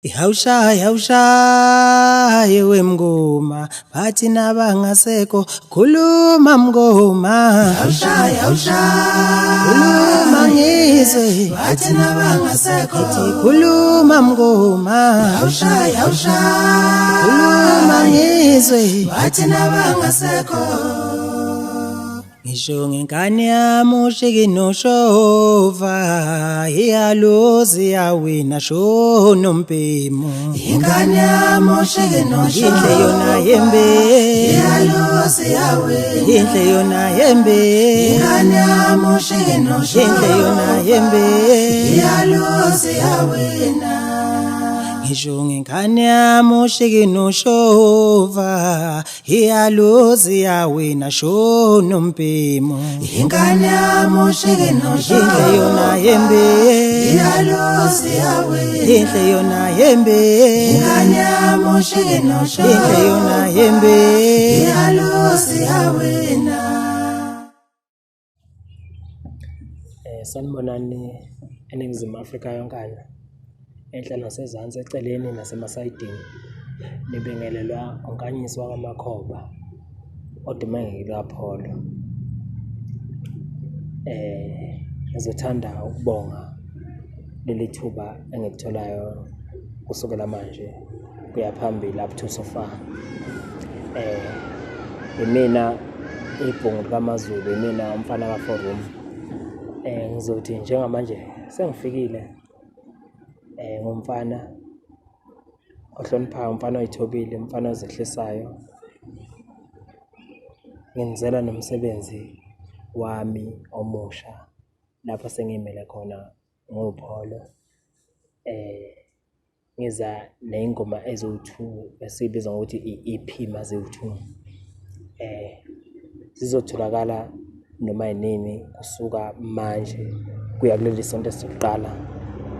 Hawushaye hawushaye wemngoma bathi nabangasekho khuluma mngoma Hawushaye hawushaye khuluma ngizwe bathi nabangasekho khuluma mngoma Hawushaye hawushaye khuluma ngizwe bathi nabangasekho Ngisho ngenkani yami ushiki noshova iyaluzi yawina shono mpimo Ingane yami ushike Inhle yona yembe Iyaluzi yawina Inhle yona yembe Ingane yami ushike Inhle yona yembe Iyaluzi yawina Ngisho ngenkani yami ushiki noshova iyaluzi yawina shono mpimo Ingane yami ushike Inhle yona yembe Iyaluzi yawina Inhle yona yembe Ingane yami ushike Inhle yona yembe Iyaluzi yawina Sanibonani eNingizimu Afrika yonkana, enhla nasezansi, eceleni nasemasayidini. Nibingelelwa uNkanyisi wakwaMakhoba odume ngelikaPholo. Ngizothanda ukubonga leli thuba engilitholayo kusukela manje kuya phambili up to so far. Imina ibhungu likaMaZulu, imina umfana ka-four room. Ngizothi njengamanje sengifikile ngumfana ohloniphayo, umfana oyithobile, umfana ozehlisayo. Ngenzela nomsebenzi wami omusha lapho sengiyimele khona ngoPholo. Ngiza ney'ngoma eziwu-two esiyibiza ngokuthi i-EP maziwu-two. Zizotholakala noma yinini kusuka manje kuya kuleli sonto esizoqala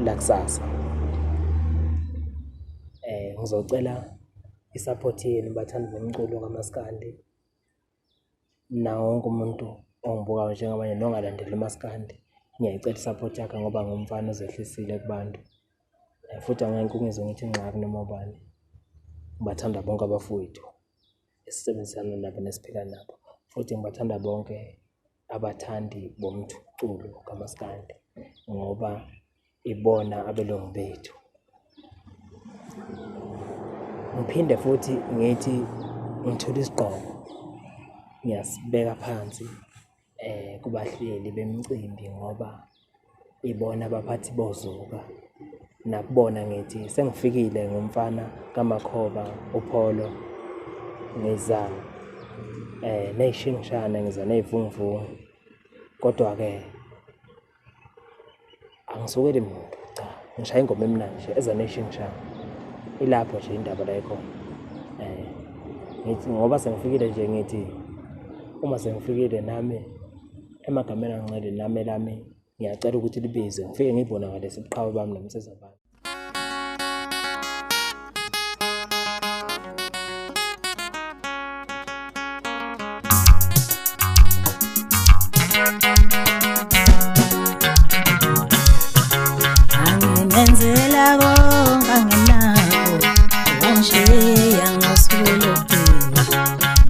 la kusasa. Ngizocela i-support yenu bathandi bomculo kamaskandi nawo wonke umuntu ongibukayo njengamanje nongalandeli umaskandi, ngiyayicela i-support yakhe ngoba ngumfana ozehlisile kubantu. Futhi angeke ungizwe ngithi ngxaki noma ubani. Ngibathanda bonke abafowethu esisebenzisana nabo nesiphila nabo, futhi ngibathanda bonke abathandi bomculo kamaskandi ngoba ibona abelungu bethu. Ngiphinde futhi ngithi ngithula isigqoko ngiyasibeka phansi kubahleli bemicimbi ngoba ibona abaphathi bozuka. Nakubona ngithi sengifikile ngumfana kaMakhoba uPholo, ngiza ney'shingishane, ngiza ney'vunguvungu, kodwa-ke angisukeli muntu, cha, ngishaya ingoma emnandi nje eza ney'shingishane. Ilapho nje indaba la ikhona. Ngithi ngoba sengifikile nje ngithi uma sengifikile nami emagameni angcwele nami elami ngiyacela ukuthi libizwe ngifike ngibonakalise ubuqhawe bami nomsiza bami. Angimenzela konke anginakho, wangishiya ngosuku lokugcina.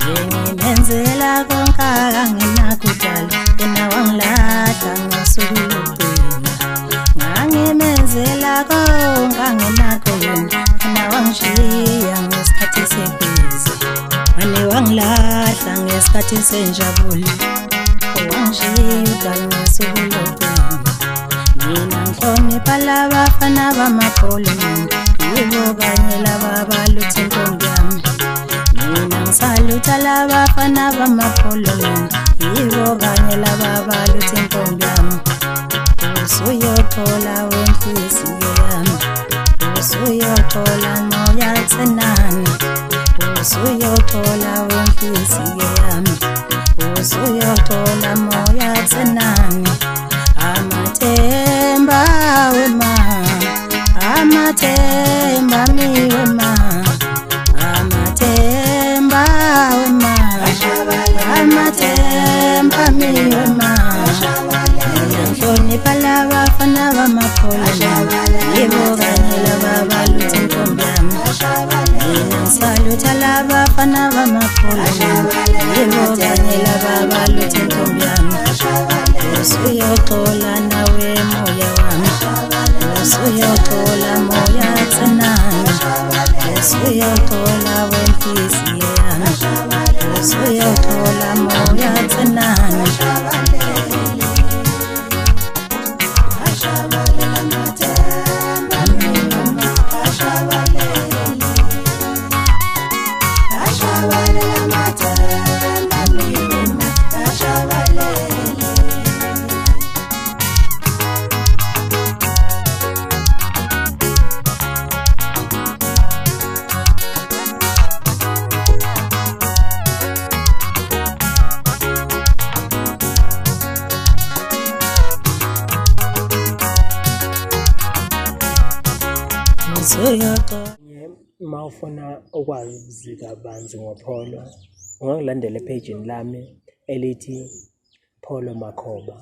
Ngimenzela konke anginakho dala, yena wangilahla ngosuku lokugcina. Ngangimenzela konke anginakho yena, yena wangishiya ngesikhathi sebhizi. Mane wangilahla ngesikhathi senjabulo, wangishiya udala ngosuku lokugcina. Mina ngihlonipha labafana bamapholo mina, yibo kanye laba abalutha intombi yami. Mina ngisalutha labafana bamapholo mina, yibo kanye laba abalutha intombi yami. Usuyothola wenhliziyo yami, usuyothola moya tsenani, usuyothola wenhliziyo yami, usuyothola moya tsenani. Amathemba wema, amathemba mi wema, amathemba wema, amathemba mi wema. Ngihlonipha labafana bamapholo, yibo kanye laba abalutha Abafana bamapholo, yebo kanye laba baluthe ntombi yami. Usuyoxola nawe moya wami, usuyoxola moya tsenani, usuyoxola wenhliziyo yami, usuyoxola moya tsenani. Uma ufuna ukwazi kabanzi ngoPholo, ungangilandela ephejini lami elithi Pholo Makhoba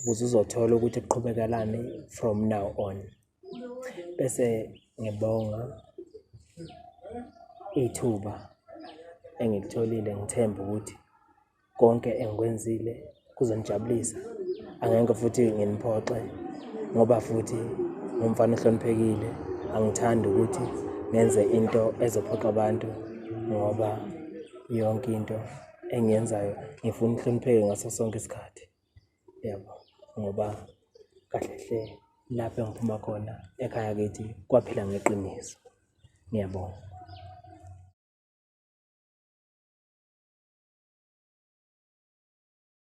ukuze uzothola ukuthi kuqhubekelani from now on. Bese ngibonga ithuba engilitholile, ngithembe ukuthi konke engikwenzile kuzonijabulisa, angeke futhi nginiphoxe ngoba futhi ngumfana ohloniphekile. Angithandi ukuthi ngenze into ezophoxa abantu ngoba yonke into engiyenzayo ngifuna ihlonipheke ngaso sonke isikhathi, yabo. Ngoba kahle hle lapho engiphuma khona ekhaya kithi kwaphila ngeqiniso. Ngiyabonga.